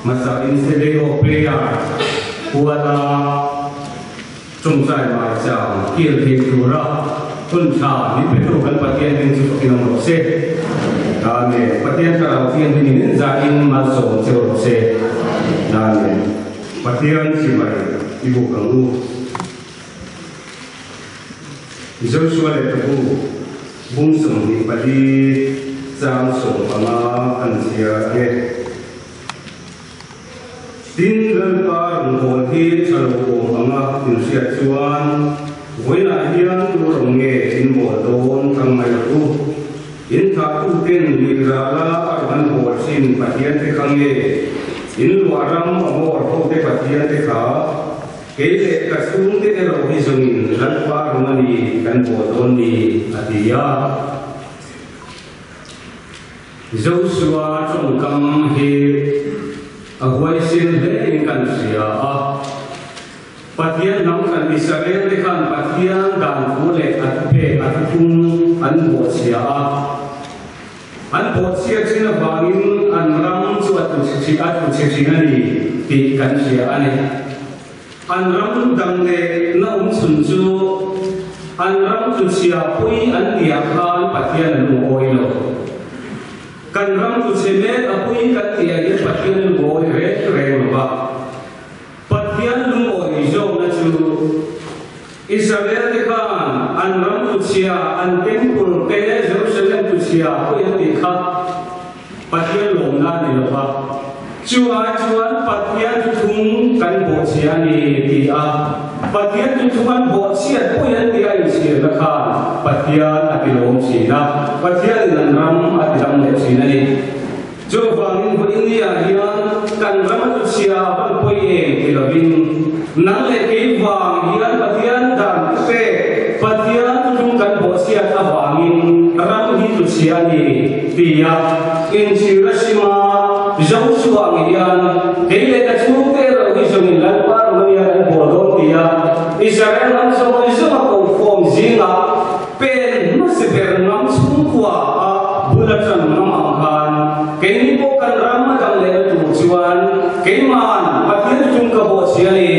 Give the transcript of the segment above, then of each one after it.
Hmasa in Sunday of Prayer puala tawngtai mai chang kil thei tura hun tha min petu kan Pathian hming chu fakin awm rawh se. Amen. Pathian Thlarau Thianghlimin in zahin malsawm che rawh se. Amen. Pathian chibai i buk ang u. Joshua lehkhabu bung 24 chang 15 an chhiar ang e. Tin, Lalpa rawngbâwl hi ṭha lo awm anga inhriat chuan, Vawiinah hian tu rawng nge in bawl dawn thlang mai rawh u. In thlahtuten luihrala a rawn an bawl ṭhin Pathiante kha nge in luah ram a bawr hote Pathiante kha? Kei leh ka chhungte erawh hi zawngin Lalpa rawng a ni kan bawl dawn ni, a ti a. Joshua tawngkam hi a huaisen hle in kan hria a. Pathian hnam kan Israel te khan Pathian dan thu leh a thupek a thuthung an bawhchhia a. An bawhchhia thin avangin an ram chu a tlu a tlu chhe thin a ni tih kan hria a ni. An ram dang leh na awm chhun chu an ram tluchhia pui an tihah khan Pathian an lungawi lo. Kan ram tluchhe mek a pui kan tihah hian Pathian lungawi reng reng lo va. Pathian lungawi zawkna chu Israel te khan an ram tluchhia, an temple te Jerusalem tluchhia pui an tih kha Pathian lawmna a ni lo va, chu ai chuan Pathian thuthung kan bawhchhia a ni ti a, Pathian thuthung an bawhchhiat pui an tih a inchhirna khan Pathian a ti lawm thin a, Pathianin an ram a ti dam leh thin a ni. Chuvangin vawinia hian kan ram a tuchhia a van pawi em ti lovin, nang leh kei vang hian Pathian dan pek, Pathian thuthung kan bawhchhiat avangin ram hi tuchhia a ni. Tia inchhir a sim a, Joshua ang hian kei leh ka chhungte erawh hi zawngin Lalpa Romania kan bawl dawn tia Israel ram zawng zawng a ko khawm zingah pen hmasa ber ngam chhungkua a bul atang ngam ang khan keini pawh kan ram a dang lehna tur chuan keiman Pathian chung ka bawhchhia a ni,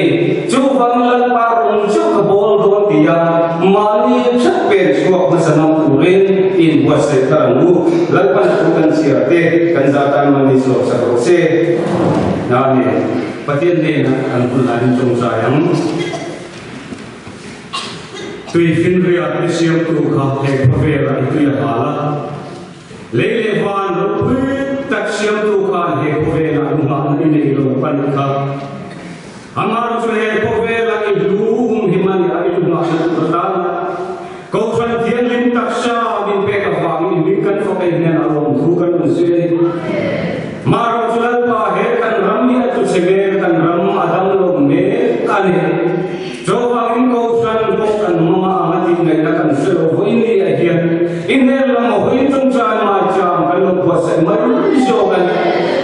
chuvangin Lalpa rawng chauh ka bawl dawn tia mahni that pen chhuak hmasa ngam turin inbuatsaih thar ang u. Lalpan thu kan chhiar te kan zah tan mahni sawm sak rawh se. Amen. Pathian hnenah kan hun laiin tawngtai ang. Tui finriat i siamtu kha he khawvelah i tui a hal a. Lei leh van ropui tak siamtu khan he khawvelah lunghahna i nei lo a nih kha. Amah chu he khawvelah i hlu humhim a nih a, i lunghahna tur atan a Kohhran thianghlim taksa min pek avangin i hming kan fak ei hnenah lawmthu kan rawn zui a ni. Marawh chu Lalpa he kan ram hi a tlu chhe mek, kan ram a danglo mek a ni. Chuvangin Kohhran pawh kan mama ang a tih ngaihna kan hre lo vawi ni ah hian i hmel lam a hawi chungchang maichang kan lo buatsaih mai zawk a ni.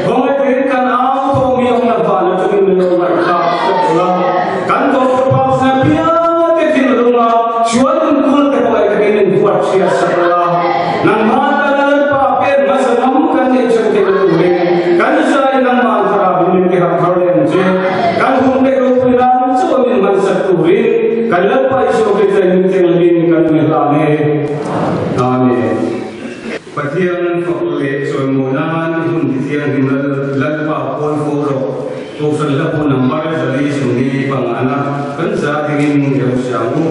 Khawngaih takin kan au thawm hi awmna van atangin min lo ngaihthlak sak ula, kan Kohhran Pastor pianga te thinlunga sual inkul te pawh takin min huat hriat sak ula, nangmah tana Lalpa pen hmasa ngam kan neih chhan theihna turin kan zai nangmah thlarau in min ti harh thar leh ang che. Kan hun pek ropui nan chauh a min hmansak turin kan Lalpa Isua Krista in min cheng lovin kan mi hlan e. Amen. Pathian fak leh chawimawi nan i hun tithianghlim Lalpa pawn fo rawh. Kohhran hla bu number 425 na kan za dingin reu siang u.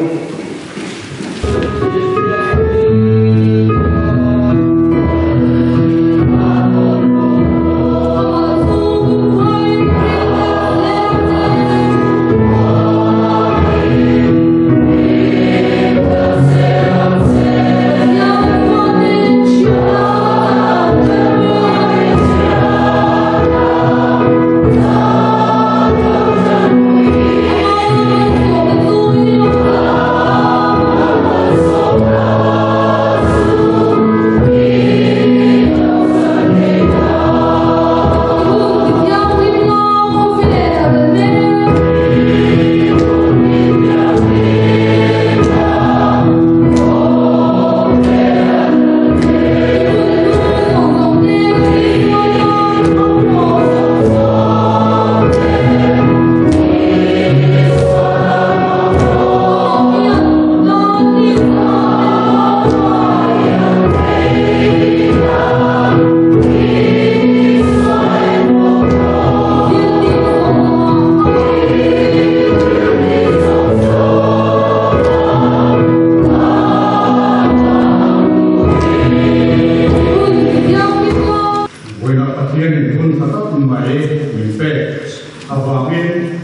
pek avangin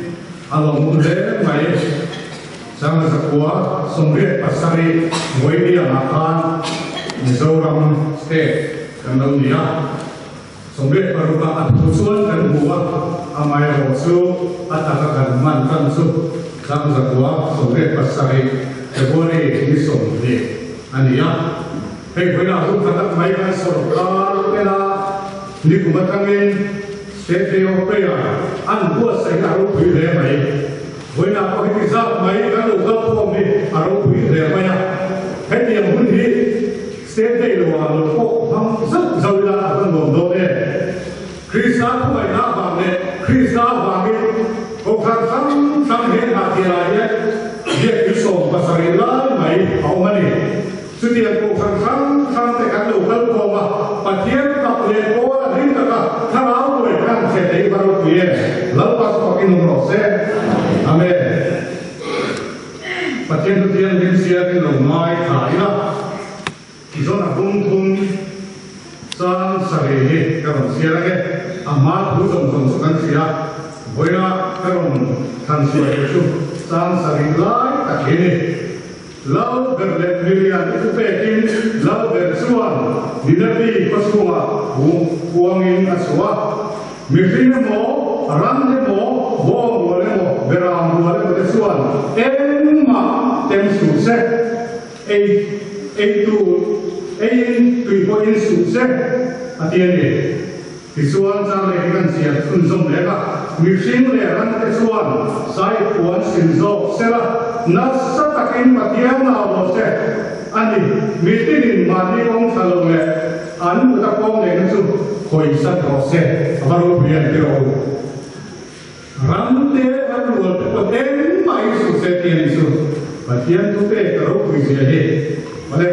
a lawmawm hle mai. 1970 Vawidiangah khan Mizoram State kan lo ni a, 86 ah a thu chuan kan hmu a, amaherawh chu a taka kan hman tan chu 1987 February ni 20 a ni a. Hei vawiinah hun khat tak mai kan sawrkar ela nikum atangin State Day of Prayer an buatsaih a ropui hle mai. Vawiinah pawh heti zat mai kan lo kal khawm hi a ropui hle mai a, hetiang hun hi State Day lo ah lo pawh hmang zauh zauh ila a va nuam dawn em. Krista thuaihna avang leh Krista avangin Kohhran hrang hrang he hnahtialah hian biakinn 70 lai mai a awm a ni. Chutiang Kohhran hrang hrang te kan lo kal khawm a, Pathian tak leh pawl a hlim taka thlarau buai kan hre thei va ropui em? Lalpa chu fakin awm rawh se. Amen. Pathian chu thianghlim siakin lo ngai thla ila, tichuan a bung thum chang sarih hi ka rawn chhiar ange. A hma thu zawng zawng chu kan hria, vawiina ka rawn thlan chhuah leh chu chang sarih lai tak hi a ni. Lal ber leh milian u pekin Lal ber chuan Ninevi khaw chhungah thu kuangin a chhuah a. Mihring emaw, ran emaw, bawng rual emaw, beram rual emaw te chuan engmah tem suh se, ei ei tur eiin tui pawhin suh se, a ti a ni. Tichuan, Charlie hi kan ziak chhunzawm leh a, mihring leh rante chuan Saiphuan sin zawk sela, nasa takin Pathian nau rawh se a ni. Mitinin mahni kawng tha lo leh an kuta kawng neihna chu hawisan rawh se, a va ropui an ti rawh u. Rante ran rual te pawh engmah hi suh se tih a ni chu. Pathian thu pek a ropui zia hi. Awle,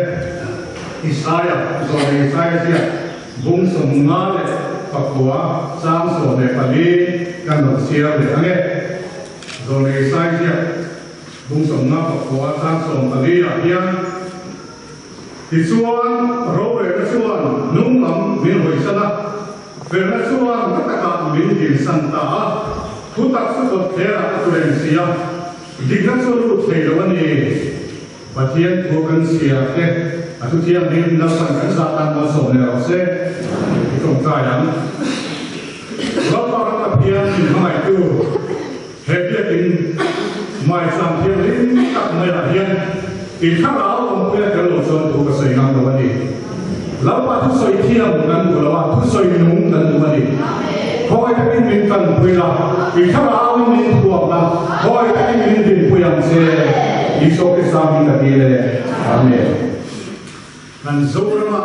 Isaia, zawhne Isaia ziak bung 54 chang 14 kan rawn chhiar leh ang e. Zawhne Isaia ziak bung 54 chang 14 ah hian, Tichuan, rorelna chuan hnung lam min hawisan a, felna chuan hla takah min dinsan ta a, thutak chu kawtthlerah a tu reng si a, dikna chu a lut thei lo a ni. Pathian thu kan chhiar te, a thu thianghlim Lalpan kan zah tan malsawm leh rawh se, i tawngtai ang. Lalpa ram Pathian min hmangaihtu he biakin maicham thianghlim tak maiah hian i thlarau awmpuia tel lo chuan thu ka sawi ngam lo a ni. Lalpa thusawi thiam kan duh lo a, thusawi nung kan duh a ni. Khawi takin min tanpui la, i thlarauin min thuam la, khawi takin min dinpui ang che. Isua Krista hming ka dil e. Amen. Kan Zorama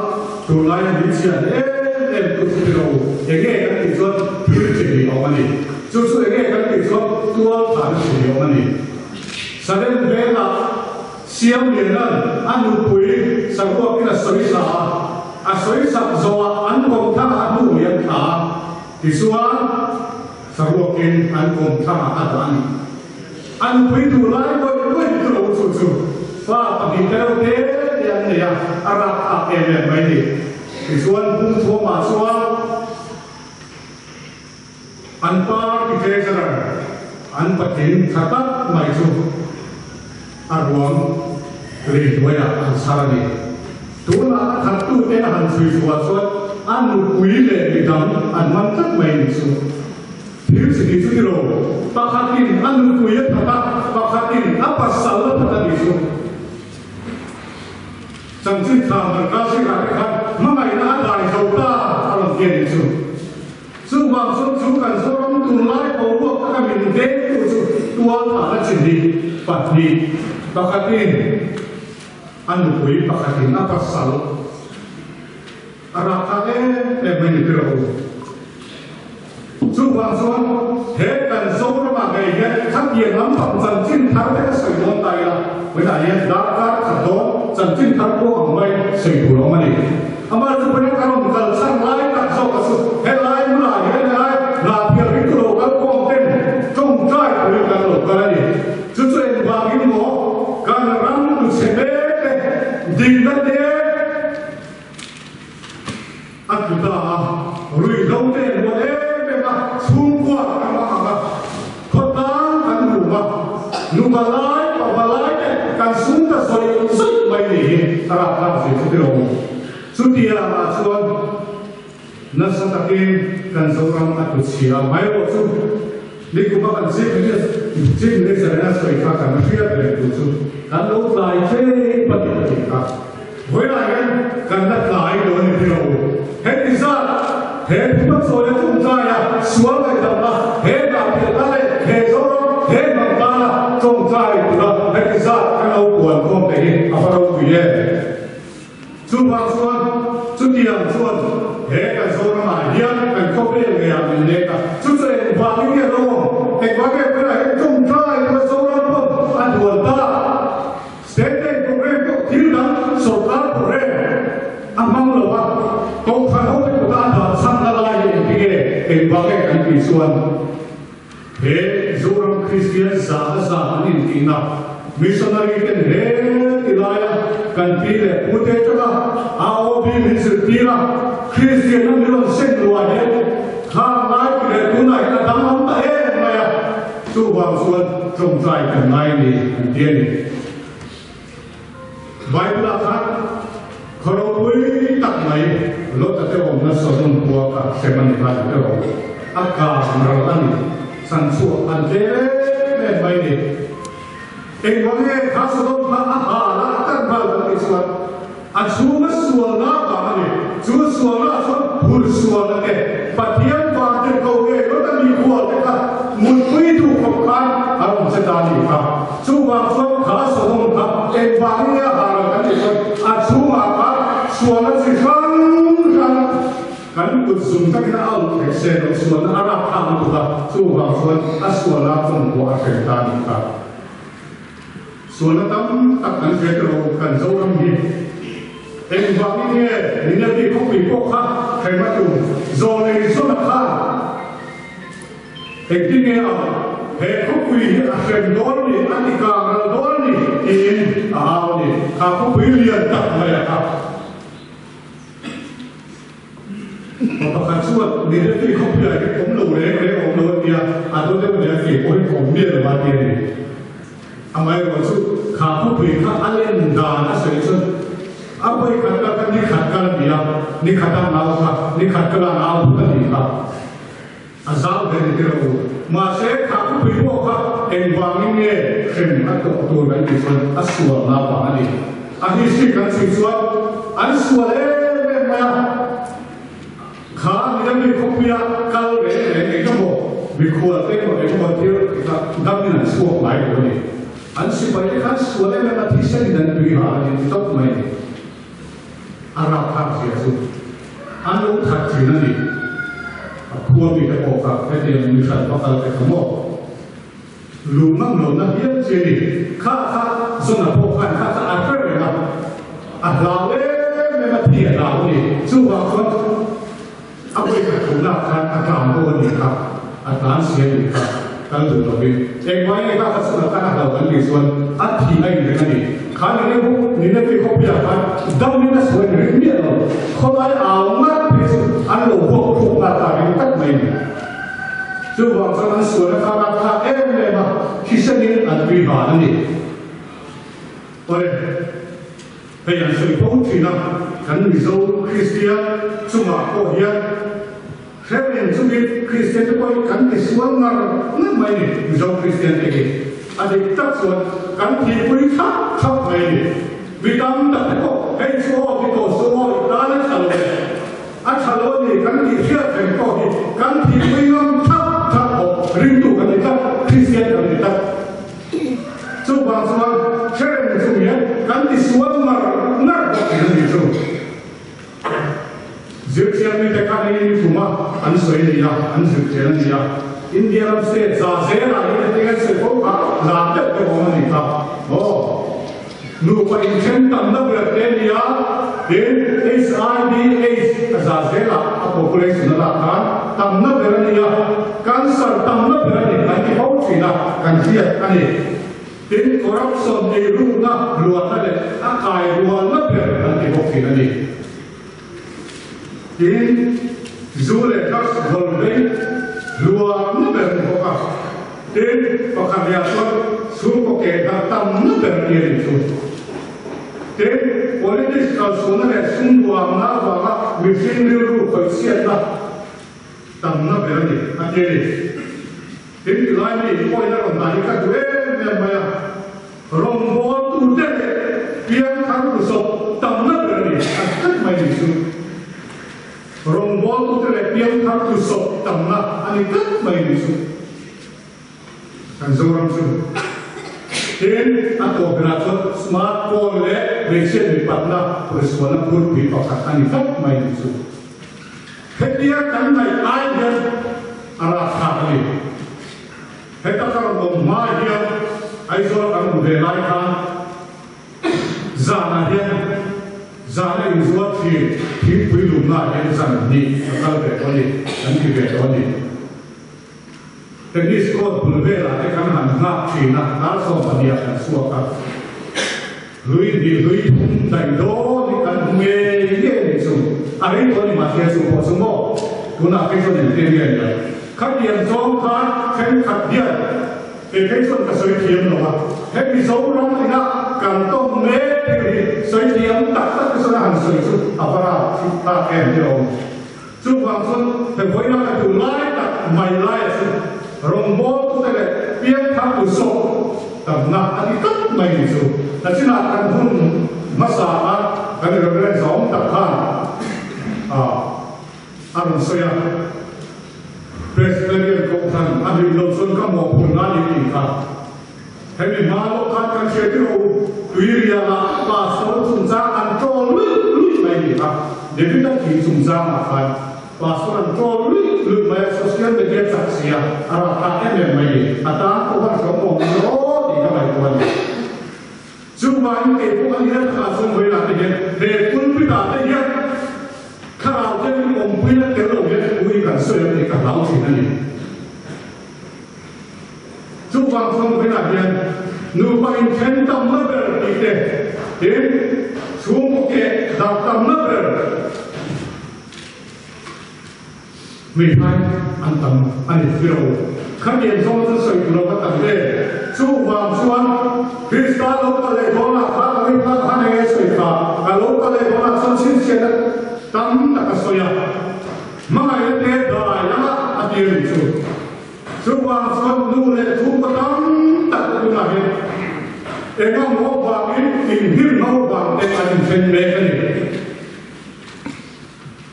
tunlaia min chhiat em em tu chu tilo enge kan tih chuan thil chi ni awm a ni. Chu chu enge kan tih chuan tual thahna chi ni awm a ni. Salem vengah Siam Lianan a nupui saruakin a sawi sa a, a sawi sak zawhah an kawmthangah a hnu liam thla a, tichuan saruakin an kawmthangah a dah a ni. A nupui duh lai vawih vawih chu lo chu chu fa pahnih te reuh te te an nei a, a rak thlak em em mai ni. Tichuan Pungthuamah chuan an party treasurer an patling tha tak mai chu a ruang lei hnuaiah an chhar a ni. Tunah a thattute a han chhui chhuah chuan a nupui leh midang an man tlat mai ni chu. Thil chi tih chu ti lo, pakhatin a nupui a that a, pakhatin a pasal a that a nih chu. Chanchin tha Marka zingah te khan hmangaihna a dai zo ta a rawn ti a nih chu. Chuvang chuan chu kan Zoram tunlai boruak taka min vengtu chu tualthahna chi hnih, pahnih, pakhatin a nupui, pakhatin a pasal a rakthlak em em mai ni tir a u. Chuvang chuan he kan Zoramah ngei hian khatiang lampang chanchin thar te ka sawi dawn ta ila, vawiinah hian darkar khat dawn chanchin thar pawh ang mai sawi tur a awm a ni. Amah chu vawiina ka rawn kal chhan lai tak zawk a chu helai hmunah hian helai Hnahphiar ringtu lo kal khawm ten tawngtai turin kan lo kal a ni. Chu chu engvangin maw kan ram tuchhe mek te dikna te, A tlu ta a, ruihhlo te an huat em em a, chhungkua a rapthlak zia chu tilo. Chutiangah chuan nasa takin kan Zoram a tlu chhia mai erawh chu nikuma kan Chief Chief Minister in a sawi kha kan hriat reng tur chu kan lo tlai tlem pahnih a tih kha. Vawilah hian kan la tlai lo a ni tilo. Heti zat he thuhmachawia tawngtaia sual ngaihdamna he hnahphiahna leh he Zoram he hnam tana tawngtai tura heti zat kan lo puan khawm te hi a va ropui em? Chuvang chuan chutiang chuan he kan Zoramah hian kan khawvel ngeiah min lek a, chu chu engvangin nge lo awm? Engvang nge vawilah hian tawngtai tura Zoram pawh a duan ta? State Bank program pawh thil dang sorkar program a hmang lo a, Kohhran hote kuta a dah chhanna lai hi engti nge, engvang nge kan tih chuan he Zoram Kristian za a za an intihna missionary ten he ti laia kan pi leh pute atanga AOB min zirtir a, Kristian a min rawn seng luah hian khang lai ti leh tunah hian a danglam ta em mai a. Chuvang chuan tawngtai kan ngai ni an ti a ni. Bible-ah khan khaw ropui tak mai Lota te awmna Sodom khua kha hrem a ni kha ti rawh. A kang ral a ni. Chhan chhuah an tlem em em mai ni. Engvang nge kha Sodom kha a hal a a kan ral kan tih chuan A chhunga sualna vang a ni. Chu sualna chuan phur sualna te, Pathian vang te ko nge rawt a mi khual te kha mutpui duh khawp khan a rawn che ta a nih kha. Chuvang chuan kha Sodom kha engvangin nge a ha lo kan tih chuan a chhungah khan sualna chi hrang hrang kan kut zum takin a out theih se lo sualna a rapthlak lutuk a, chuvang chuan a sualna kawngkuah a hreng ta a nih kha. Sualna tam tak kan hre tawh kan Zoram hi. Engvangin nge Nineveh khawpui pawh kha hrem a tum? Zawlei zawna khan engtin nge a awm? He khawpui hi a hrem dawn ni, a ti kang ral dawn ni tiin a au a ni. Kha khawpui lian tak mai a kha. Pa pakhat chuan Nineveh khawpuiah hian awm lo reng reng a awm lo a tia, a daw deuh nia kei pawh hi ka awm miah lo a ti a ni. Amaherawh chu kha khawpui kha a len dan a sawi chuan a pawi khat kal kha ni khat kal a ni a, ni khat a nau kha ni khat kal a nau phut a nih kha a zau hle ni tilo u. Mahse kha khawpui pawh kha engvangin nge hrem a tawh tur kan tih chuan a sual na vang a ni. A history kan chhui chuan an sual em em mai a. Kha midang khawpuia kal reng reng eng emaw mikhual te emaw eng emaw thil kha damin an chhuak ngai lo a ni. An sipai te khan sual em em a thisen in an tui ha a ni tawp mai a ni. A rapthlak zia chu an lo that thin a ni. A khua mi te pawh kha hetiang mihran va kal te kha maw lu ngam lo na hial chi a ni. Kha kha zawna pawh khan kha kha a hre reng a, a hlau em em a thi a hlau a ni. Chuvang chuan a pawi khat thuhna khan a tlan bo a nih kha, a tlan si a nih kha kal duh lovin. Engmah nge kha kha chhunah khan a hlau kan tih chuan a thi a inreng a ni. Kha Nineveh khawpuiah khan damin a sawi ring miah lo. Khawlai au ngat phei chu an lo huak khuk nghal ta ring tak mai a ni. Chuvang chuan an sualna kha rapthlak em em a, thisenin an tui van a ni. Awle, hei an sawi fo thin a, kan Mizo Kristian chungah pawh hian hrem chungin Kristian te pawh hi kan ti sual ngar ngar mai a ni, Mizo Kristian te hi. A dik tak chuan kan thihpui thap thap mai a ni. Mi tam tak te pawh hei chu aw ti tawh suh aw, i tan a tha lo e. A tha lo a ni, kan tih hriat reng pawh hi kan thihpui ngam thap thap bawk, ringtu kan ni tlat, Kristian kan ni tlat. Chuvang chuan hrereng chung hian kan ti sual ngar ngar bawk thin a ni chu. Zirchian mite khan hei ni kum a an sawi a ni a, an zirchian a ni a. India ram state za zelah hian hetiang an sawi fo kha lar deuh deuh awm a ni kha. Aw. Nupa inthen tamna ber te a ni a, tin HIV AIDS a za zelah a population a lak khan tamna ber a ni a, cancer tamna ber a ni kan ti fo thin a, kan hriat a ni. Tin corruption eirukna luatna leh a kai rualna ber kan ti bawk thin a ni. Tin, zu leh drugs vawlvei hluarna ber a ni bawk a. Tin, pakhat lehah chuan chhungkaw keh dan tamna ber a ni a nih chu. Tin, Politics kalsualna leh sum duhamna avanga mihring rilru khawihchhiatna tamna ber a ni, a ti a ni. Tin, tilai mi pawhin a rawn dah hi ka duh em em mai a, rawngbawltute leh piangthar lusawp tamna ber a ni, a ti tlat mai ni chu. Rawngbawltute leh piangthar lusawp tamna a ni tlat mai ni chu. Kan Zoram chu tin a tawp berah chuan smart phone leh hmeichhia mipatna pawisualna phurpui pakhat a ni tlat mai ni chu. Hetia kan ngaih ai hian a rakthlak a ni. Heta ka rawn awm hma hian Aizawl kan awm ve lai khan zanah hian zana inzuar thin thingpui lumnaah hian zan hnih ka kal ve tawh a ni, kan ti ve tawh a ni. Tennis court bul velah te kan han nghak thin a, dar 12 ah kan chhuak a. Hlui hnih hlui thum daih dawn hi kan hmu ngei ngei ni chu. A rei tawh a ni mahse chu pawh chu maw tunah phei chuan engtin nge ni ang. Khatiang zawng khan thenkhat hian kei phei chuan ka sawi thiam lo a, hemi Zoram ina kan tawng mek thil hi sawi thiam tak tak te chuan a han sawi chu a va rap thlak em ti awm. Chuvang chuan he vawiina ka duh lai tak mai laia chu rawngbawltute leh piangthar tu sawk tamna a ti tlat mai ni chu. Nachinah kan hun hmasa a kan Reverend zawng tak khan a rawn sawi a, Presbyterian Kohhran a hlim lo chuan ka mawhphurhna a ni tih kha. Hemi hma lawk khan kan hriat tirh u, Tuiriala pastor chungchang an ṭawl luih luih mai ni kha. David-a thih chungchangah khan pastor an ṭawl luih luih mai a, social media chak sia a rahthlak em em mai ni. A tan pawh khan hriam awm lo tih ka ngaihtuah a ni. Chuvangin kei pawh a nihna takah chuan vawilah te hian he pulpit-ah te hian thlarau te awmpuina tel lo hian thu hi kan sawi ang tih ka hlau thin a ni. Chuvang chuan vawiinah hian nupa inthen tamna ber tih te, tin, chhungkaw keh dak tamna ber hmeithai an tam a ni fir o. Khatiang zawng chu sawi tur a va tam ve. Chuvang chuan Krista lo kal leh dawnah khan a rinna khan eng nge sawi kha? Ka lo kal leh dawnah chuan chhinchhiahna tam tak a sawi a. Hmangaihna te dai lama a tir nih chu. Chuvang chuan nu leh chhungkaw tam tak te tunah hian enga maw vangin inhirhno vang te an inthen mek a ni.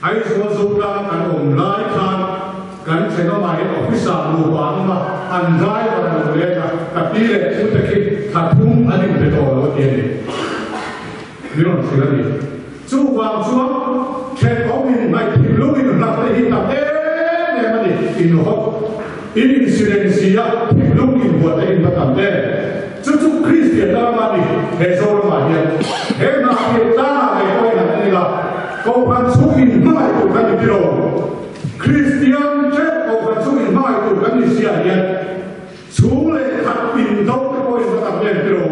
Aizawl Zotlang kan awm lai khan kan thenawmah hian officer nupa an awm a, an driver a lo leng a, ka pi leh pu te khi thla thum an inpe tawh lo a ti a ni. Min rawn hrilh a ni. Chuvang chuan thenawm in ngaihthim lung in hlat te hi tam em em a ni. In hawk, in insiren si a, thinlung in buat te in va tam em. Chu chu Kristian na ram a ni he Zoramah hian. He hna thei tlangah ngei pawh in an en ila, Kohhran chhung in hmangaih tur kan ni tilo. Kristian theuh Kohhran chhung in hmangaih tur kan ni siah hian chhung leh khat in do te pawh in va tam em tilo.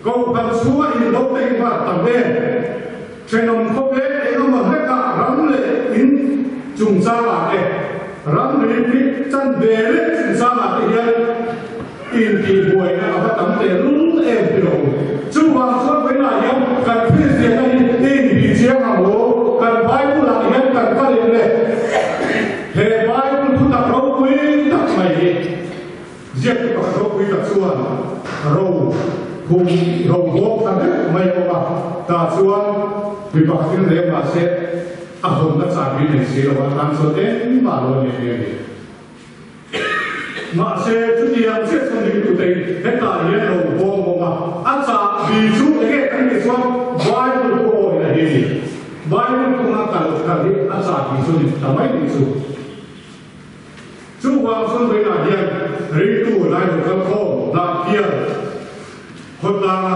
Kohhran chhunga indo te hi hma tam em? Thenawm khawvel engemaw hlekah ram leh in chungchangah te, ram ri chan ve leh chungchangah te hian intihbuaina a va tam teh lul em ti lo. Chuvang chuan vawiinah hian kan Kristianna hi inbih chiang ang lo, kan Bible-ah hian kan kal em le? He Bible thutak ropui tak mai hi. Ziaktu pakhat ropui tak chuan ro hum ro bawk ta vek mai a awm a, tah chuan mi pakhatin reng mah se a hawnna chah bik nei si lo a, tan chuan engmah lo a ni nghe ni. Mahse chutiang chiah chuan ringtute in hetah hian ro bawm awm a, a chah bi chu enge kan tih chuan Bible thu awin a hi ni. Bible kawnga kal kal hi a chah bi chu ni ta mai tih chu. Chuvang chuan vawiinah hian ringtu lai lo kal khawm dah hian khawtlanga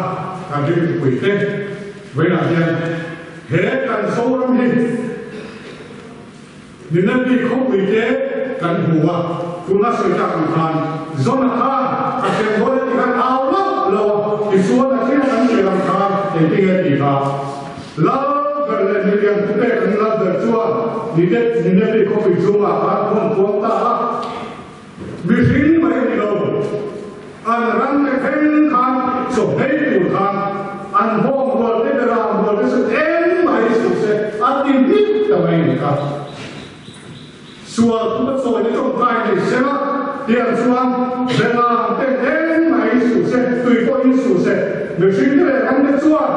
kan ringtupui te vawiinah hian he kan Zoram hi Nineveh khawpui te kan hmu a, tuna sawi tak ang khan Jonah khan a hrem dawn e ti khan au loh lo a, tichuan a thil kan hriat ang khan engtinge tih kha Lal ber leh milian thupek an lal ber chuan Nineveh khawpui chungah khan khawn kuang ta a, mihring mai ni lo, an ram te thleng khan chaw hei tur khan An bawng rual te beram rual te chu engmah hi suh se a ti hmik ta mai a ni kha. Sual thu ka sawi te tawngtai nei se la, tiang chuan beram ten engmah hi suh se, tui pawh in suh se. Mihring te leh ram te chuan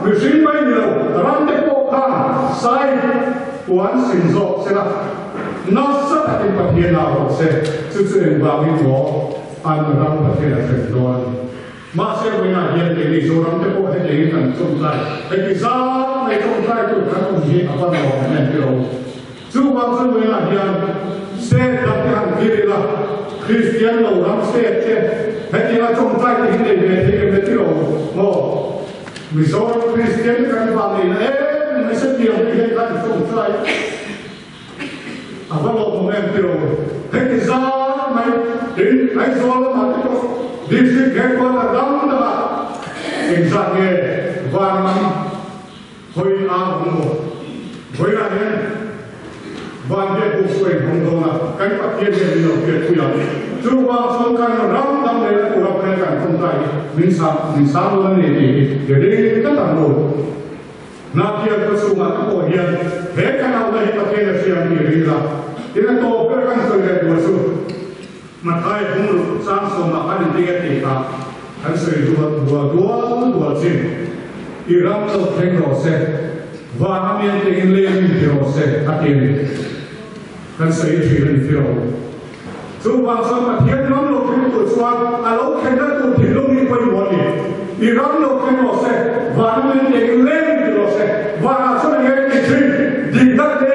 mihring mai ni lo, ram te pawh khan sai puan sin zawk se la, nasa takin Pathian ah rawh se, chu chu engvangin maw an ram Pathian a hrem dawn a ni. Mahse vawiinah hian keini Zoram te pawh hetiangin kan tawngtai, heti zat mai tawngtai tur kan awm hi a va nuam em tilo. Chuvang chuan vawiinah hian state dang te han thlir ila, Kristian lo ram state te hetianga tawngtai te hi nei ve thei em le tilo maw? Mizoram Kristian te kan vanneihna em em hetiang te hian kan tawngtai a. A va lawmawm em tih lo. Heti zar mai tin Aizawl lamah te pawh District Headquarter dang dangah engzat nge van lam hawi a awm maw? Vawiinah hian van biak buk chu a inhawng dawn a, kan Pathian hian min lo hriatpui ang. Chuvang chuan kan ram dang lehna tura phel kan tawngtai hi min sang min sang dawn a ni tih hi i ring tlat ang u. Hnahtial khaw chhungah te pawh hian he kan auhna hi Pathian a hria tih ring ila, tin a tawp ber kan sawi leh tur chu Mathai hung ruk chang sawmah kan inting e tih kha kan sawi dual dual dual dual chin. I ram lo thleng rawh se, van a mian tengin lei a min ti rawh se a ti a ni. Kan sawi thin a ni fir awm. Chuvang chuan Pathian ram lo thleng tur chuan a lo thlenna tur thinlung hi pawimawh a ni. I ram lo thleng rawh se, van a min tengin leng ti rawh se, vanah chuan enge ti thin, dikna te,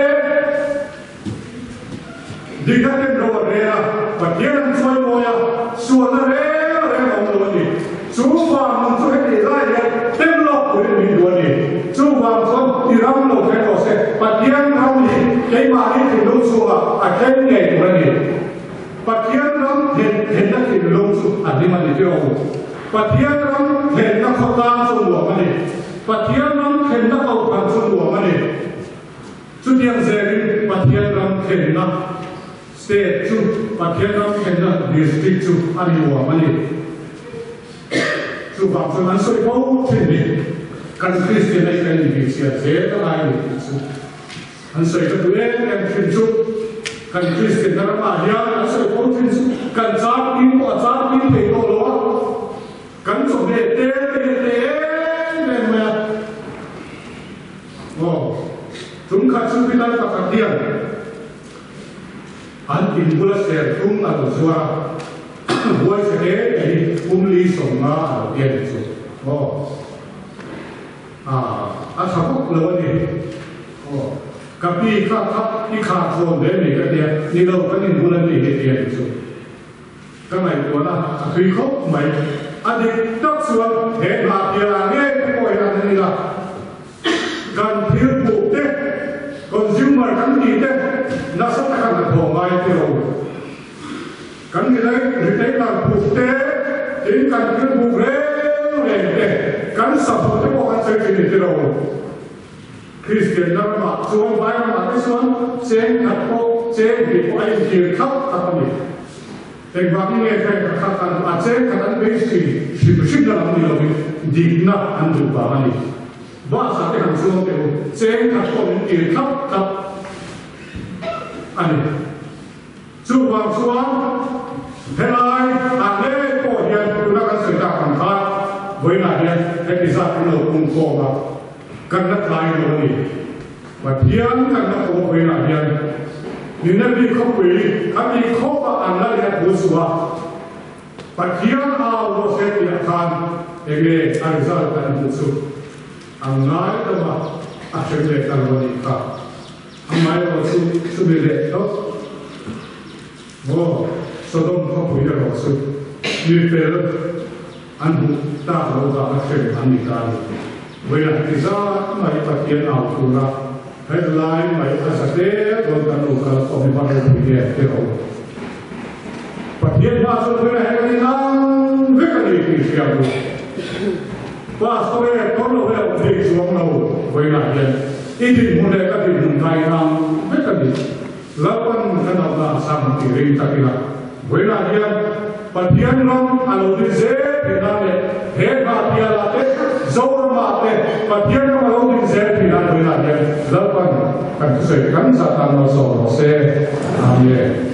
dikna ten ro an rel a, Pathian an chawimawi a, sualna reng reng a awm lo a ni. Chu van nun chu heti lai hian tem lawk turin min duh a ni. Chuvang chuan i ram lo thleng rawh se, Pathian ram hi keimahni thinlung chhungah a thleng ngei tur a ni. Pathian ram then thenna thinlung chu a hlim a ni tih awm. Pathian ram thenna khawtlang chu nuam a ni. Pathian ram thenna kohhran chu nuam a ni. Chutiang zelin Pathian ram thenna State chu Pathian ram thlenna district chu a ni uam a ni. Chuvang chuan an sawi fo thin ni, kan Kristian hi kan inbihchhiat zel a ngai ni tih chu an sawi ka duh em em thin chu. Kan Kristian na ramah hian an sawi fo thin chu kan char pin pawh a char pin thei tawh lo a, kan chawhmeh tel te hi a tle em em mai a. Aw, tumkhat chu pitar pakhat hian An in bula serthlum a lo zuar a, huaisa hle te hi pumli 50 a lo pian ni chu aw. Ah, a tha bawk lo a ni. Aw, ka pi kha kha i khar thawn ve mai ka tia, ni lo kan in bula mi hi tia ni chu. Ka ngaihtuahna a thui khawp mai. A dik tak chuan he hna pianah ngei te pawh hian an ni la. Kan thil puk te, consumer kan tih te nasa taka hnathawh ngai te lo. Kan retailer puk te, tin kan thil puk reng reng te, kan sabuh te pawh kan sawi thin ni te lo. Kristian ramah chuan vai ramah te chuan cheng khat pawh cheng hnih pawh a intir khat khat a ni. Engvangin nge kha khat khat an a cheng khat an beisei hrim hrim na lam ni lovin dikna an duh vang a ni. Bus ah te han chuang teh u, cheng khat pawh min tir khat khat a ni. Chuvang chuan helai ah ngei pawh hian tuna kan sawi tak ang khan vawiinah hian heti zat kan lo pungkhawm a, kan la tlai lo a ni. Pathian kan la kawh vawiinah hian Nineveh khawpui khati khawpa an la leh a thu suh a, Pathian au rawh se tih ah khan enge a result kan hmuh chu an ngai lo a, a hrem leh ta lo a nih kha. Amaherawh chu chumi leh tawp maw Sodom khawpui erawh chu mi fel an hmuh tak loh vanga hrem an ni ta a ni. Vawilah ti zat mai Pathian au tura hetlai mai a za te dawn kan lo kal khawm hi va ropui nge te ho. Pathian hma chuan vawilah hian kan inang vek a ni tih hria ang u. Pastor e, kawr lo e awm thei chuang lo vawiinah hian i dinhmun leh ka dinhmun kai nang vek a ni. Lalpan ka nauhna a chhang tih ring tak ila. Vawiinah hian Pathian ram a lo din zel theih nan leh he hna pialah te, Zoramah te Pathian ram a lo din zel theih nan vawiinah hian Lalpan kan thusawi kan zah tan malsawm rawh se. Amen.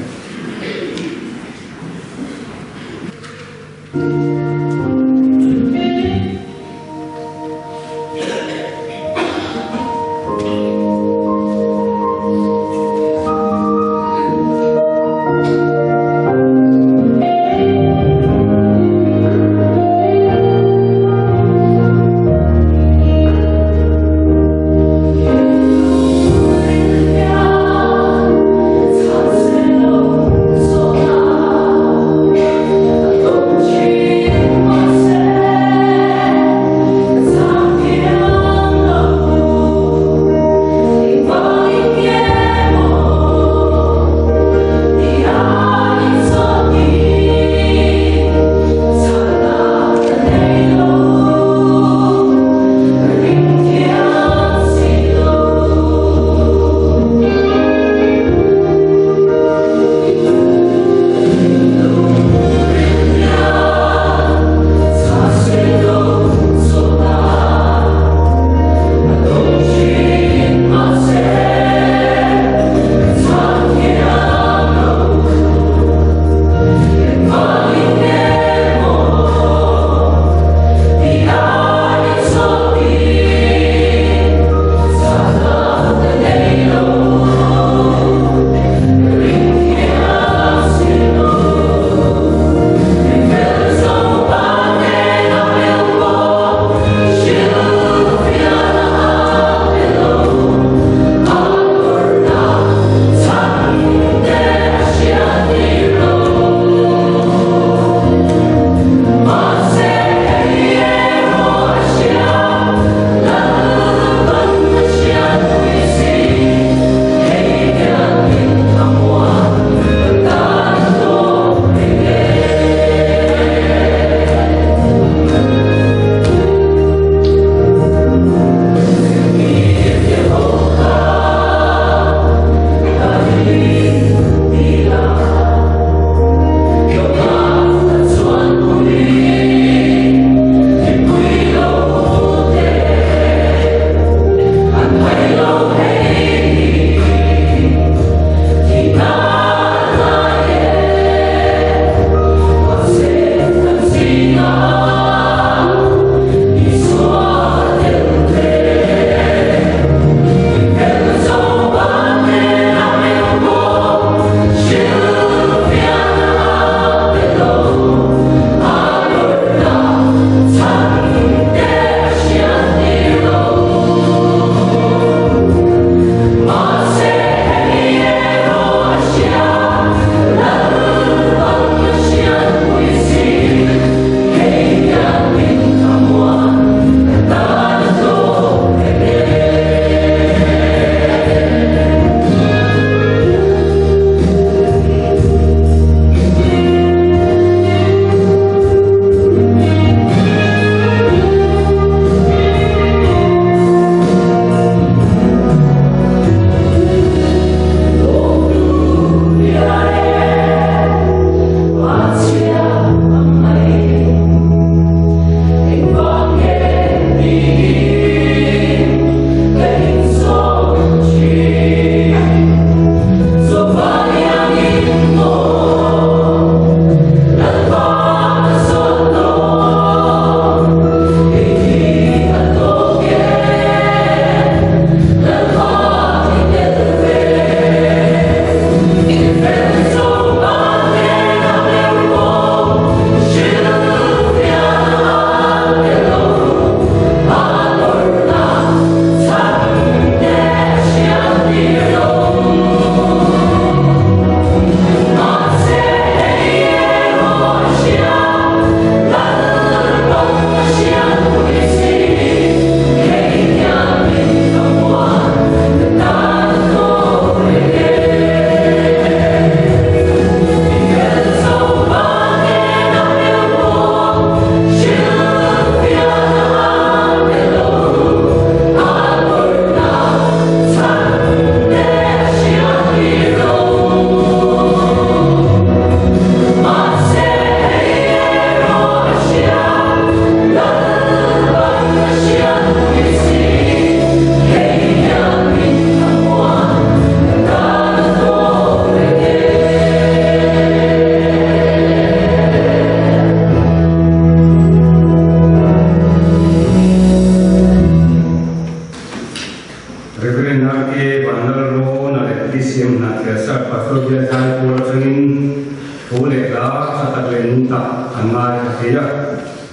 hla tha tak leh nung tak an ngaithla thei a,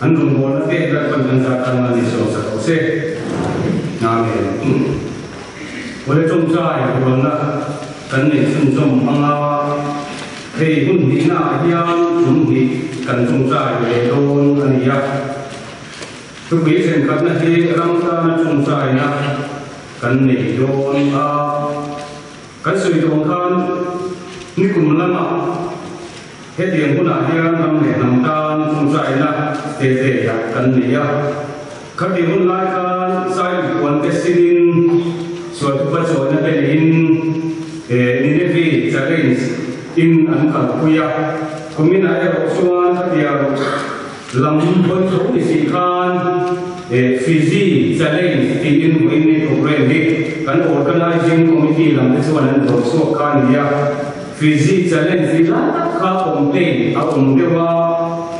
an rawngbawlna te Lalpan kan zar tan a ni sawm sak rawh se. Amen. Awle tawngtai rualna kan neih chhunzawm anga hei hun hnihna ah hian tum hnih kan tawngtai leh dawn a ni a. Thupui thenkhatna hi ram tana tawngtaina kan nei dawn a. Kan sawi dawn khan nikum lamah hetiang hunah hian ram leh hnam tan tawngtaina te te ah kan nei a. Khati hun lai khan Sailpuan te sinin Sualthupa chawina te neiin Nineveh Challenge in an kalpui a. Kuminah erawh chuan khatiang Lam hawi tho ni si khan Fiji Challenge tiin vawiin ni programme hi kan Organising Committee lam te chuan an dawr chhuak kha a ni a. Fiji Challenge hi lai tak kha complain a awm deuh a,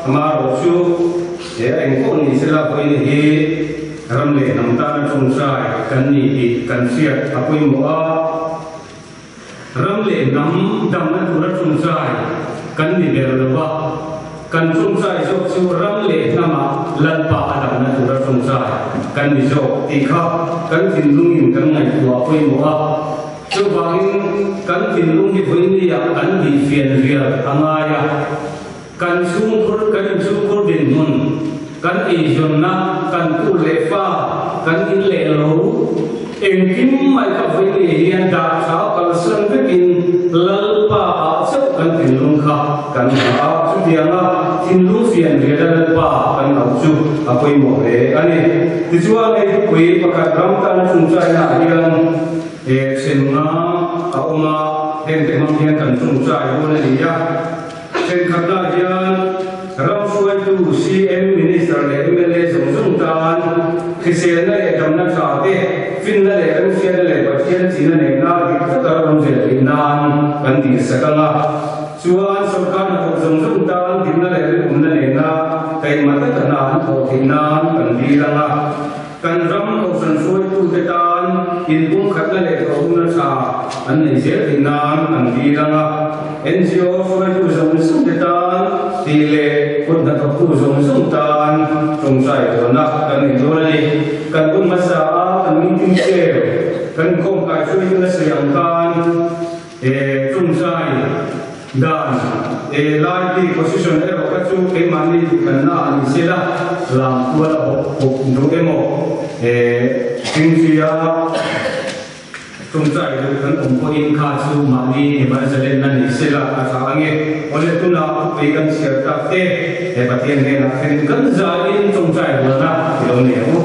amaherawh chu a engpawh ni sela vawiin hi ram leh hnam tana tawngtai kan ni tih kan hriat a pawimawh a. Ram leh hnam damna tura tawngtai kan ni ber lo va, kan tawngtai zawk chu ram leh hnama Lalpa a damna tura tawngtai kan ni zawk tih kha kan thinlungin kan ngaihtuah pawimawh a. Chuvangin kan thinlung hi vawinia kan tihfian rial a ngai a, kan chhungkhur, kan inchhungkhur dinhmun, kan eizawnna, kan tu leh fa, kan in leh lo, engkim mai kha vawinia hian dah tha kalsan vekin Lalpa ah chauh kan thinlung kha kan hmu a, chutianga thinlung fian riala Lalpa kan auh chu a pawimawh hle a ni. Tichuan hei thupui pakhat ram tana chungchaina ah hian, He chhenna a awm a, hengte hmang hian kan chungchai dawn a ni a. Thenkhatna hian ram hruaitu CM, Minister leh mla zawng zawng tan hriselna leh damna tha te, finna leh remhriatna leh Pathian china nena dik taka ram zel theih nan kan tihsak ang a. Chuan sorkar hnathawk zawng zawng tan dikna leh rinawmna nena taima taka hna an thawh theih nan kan dil ang a. Kan ram kohhran hruaitute tan inpumkhatna leh thawhhuna tha an nei zel theih nan an dil ang a, NGO hruaitu zawng zawng te tan tih leh kut hnathawktu zawng zawng tan tawngtai tawnna kan nei dawn a ni. Kan hun hmasa a kan meeting chair kan inkhawm kai hruaitu na sawi ang khan tawngtai Dan, E lai bik position erawh kha chu keimahni duhthlanna ah ni se la, lam kual a bawk bawk duh emaw, e Tingtuia tawngtai duh kan awm pawhin kha chu mahni evangelenna ni se la a tha ange. Awle tunah thupui kan chhiar tak te, he Pathian hnenah thlenin kan zaiin tawngtai rualna i lo nei ang u.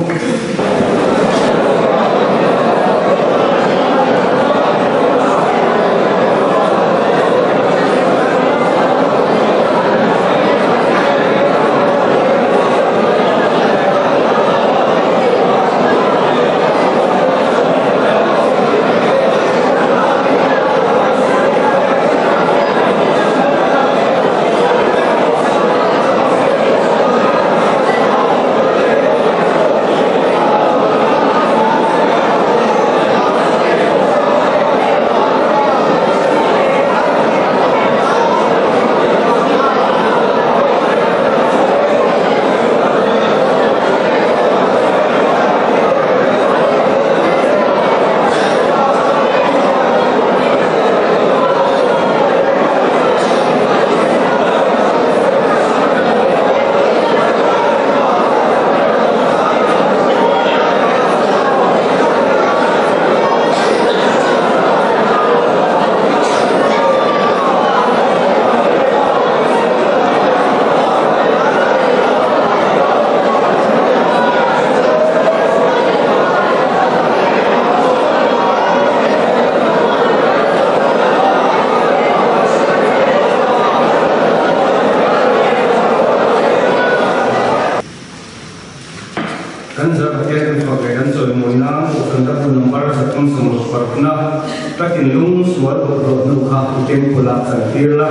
Kan zarhte kan fak leh kan chawimawi nan Kohhran Hlaphu number 366 na ka thinlung sual bawlhhlawh hnu kha i temple ah chan tir la,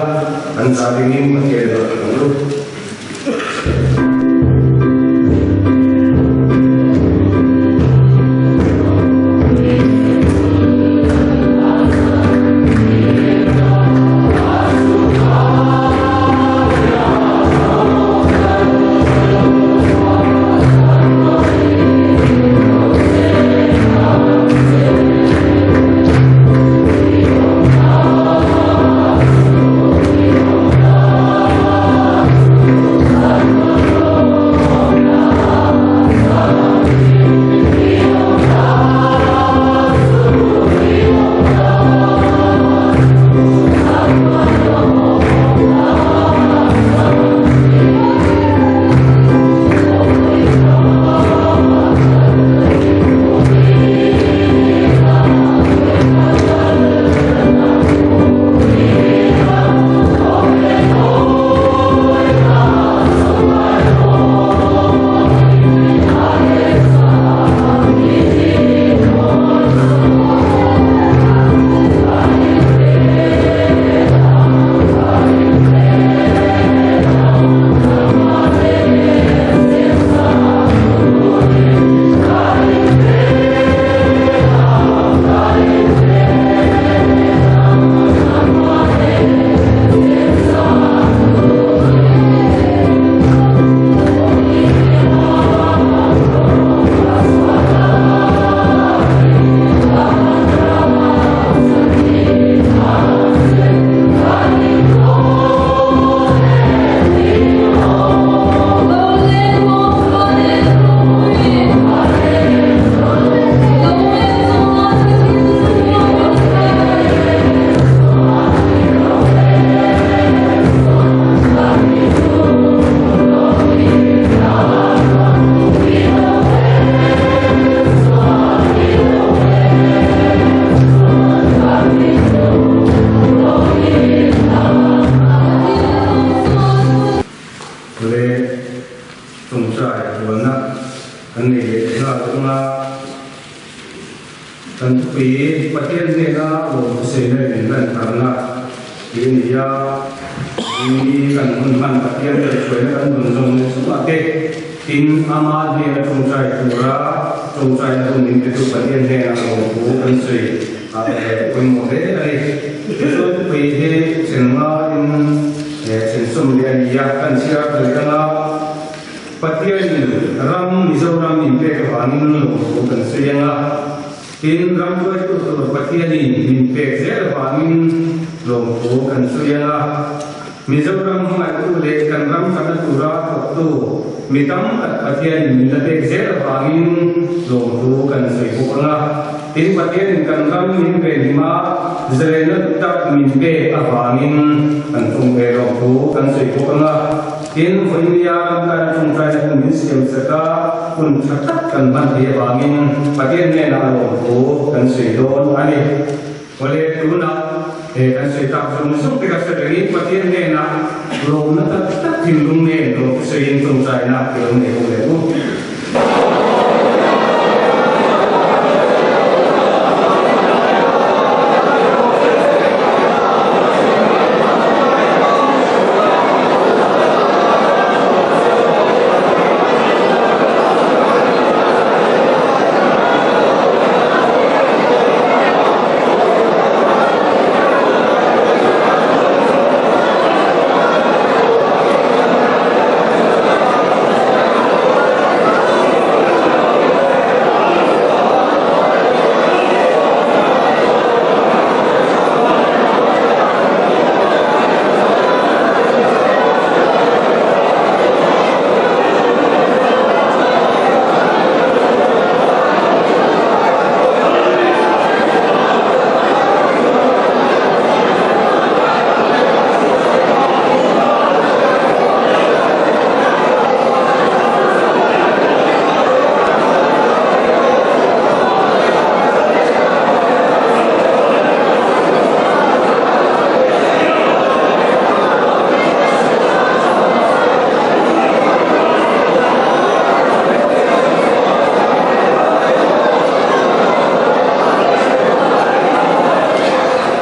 kan zah dingin Pathian erawh ka lu. Le tawngtai rualna kan nei leh nghal dawn a. Kan thupui Pathian hnena lawmthusehna leh min lantarna tih a ni a, mi kan hun hman Pathian kaihhruaina kan rawn zawng leh chungah te, tin ama hnena tawngtai tura tawngtaina hun min petu Pathian hnena lawmthu kan sawi a pawimawh hle a ni. Tichuan thupui hi then ngaiin then sawm leh a ni a, kan chhiar thei ang a. Pathianin ram Mizoram min pek avangin lawmthu kan sawi ang a, tin ram hruaitu tur Pathianin min pek zel avangin lawmthu kan sawi ang a. Mizoram hmangaihtu leh kan ram tana tura thawktu mi tam tak Pathianin min la pek zel avangin lawmthu kan sawi bawk ang a. Tin Pathianin kan ram min venhim a, zalenna duh tak min pek avangin kan tum ve lawmthu kan sawi bawk ang a. Tin, vawinia ramkaina tawngtaina hun min siam chak a, hun tha tak kan hman thei avangin Pathian hnenah lawmthu kan sawi dawn a ni. Awle, tunah he kan sawi tak zawng zawng te ka hre rengin Pathian hnenah lawmna tak tak thinlung nen lawmthu sawiin tawngtaina i lo nei ho leh u.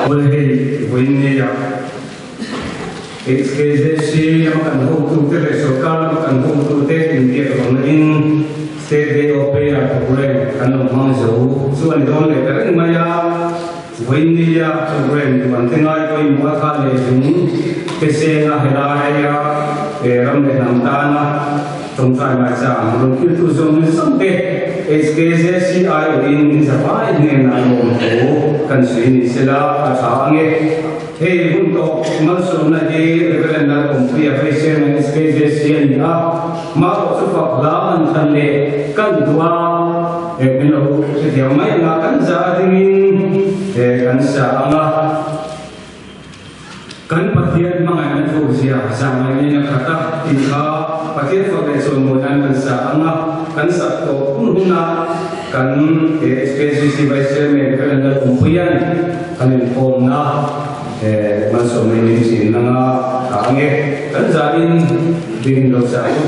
Hmul hei vawiin nia HKJC lama kan hotute leh sorkar lama kan hotute inbiak rawhna-in State Day of Prayer program kan lo hmang zo chu a ni dawn leh ta reng mai a. Vawiin nia program duan te ngai pawimawh a tha leh zung te senga helaia ram leh hnam tana tawngtai ngaihchang rawn thiltu zawng zawng te HKJC aiawhin zavai hnenah lawmthu kan sawi ni sela a tha ange. Hei hun tawh malsawmna hi Reverend Lalawmpuia Veisenga SKJC a ni a, mah pawh chu fak hla an thlan leh kan duh a, min lo hrethiam mai ang a, kan za a dingin kan sa ang a. Kan Pathian hmangaihna thawhzia zahngaihna in a khat a tih kha Pathian fak leh chawimawi nan kan sa ang a, kan sak tawh hun huna kan HKCC Vice Chairman Reverend Lalawmpuia'n Kan inkhawmna malsawmna in min chin anga tha ange kan zanin ding lo sa u.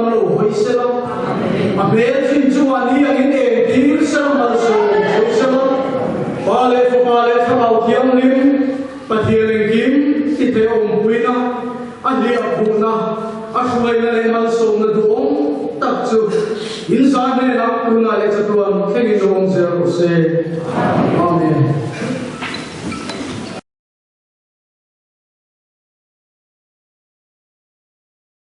lam lo hawi sela, a hmel chin chungah ni angin eng tir sela malsawm cheu sela, Pa leh Fapa leh Thlarau Thianghlim, Pathian engkim i thei awmpuina, a hliahkhuhna, a hruaina leh malsawmna duhawm tak chu in zah hnenah tunah leh chatuan thlengin lo awm zel rawh se.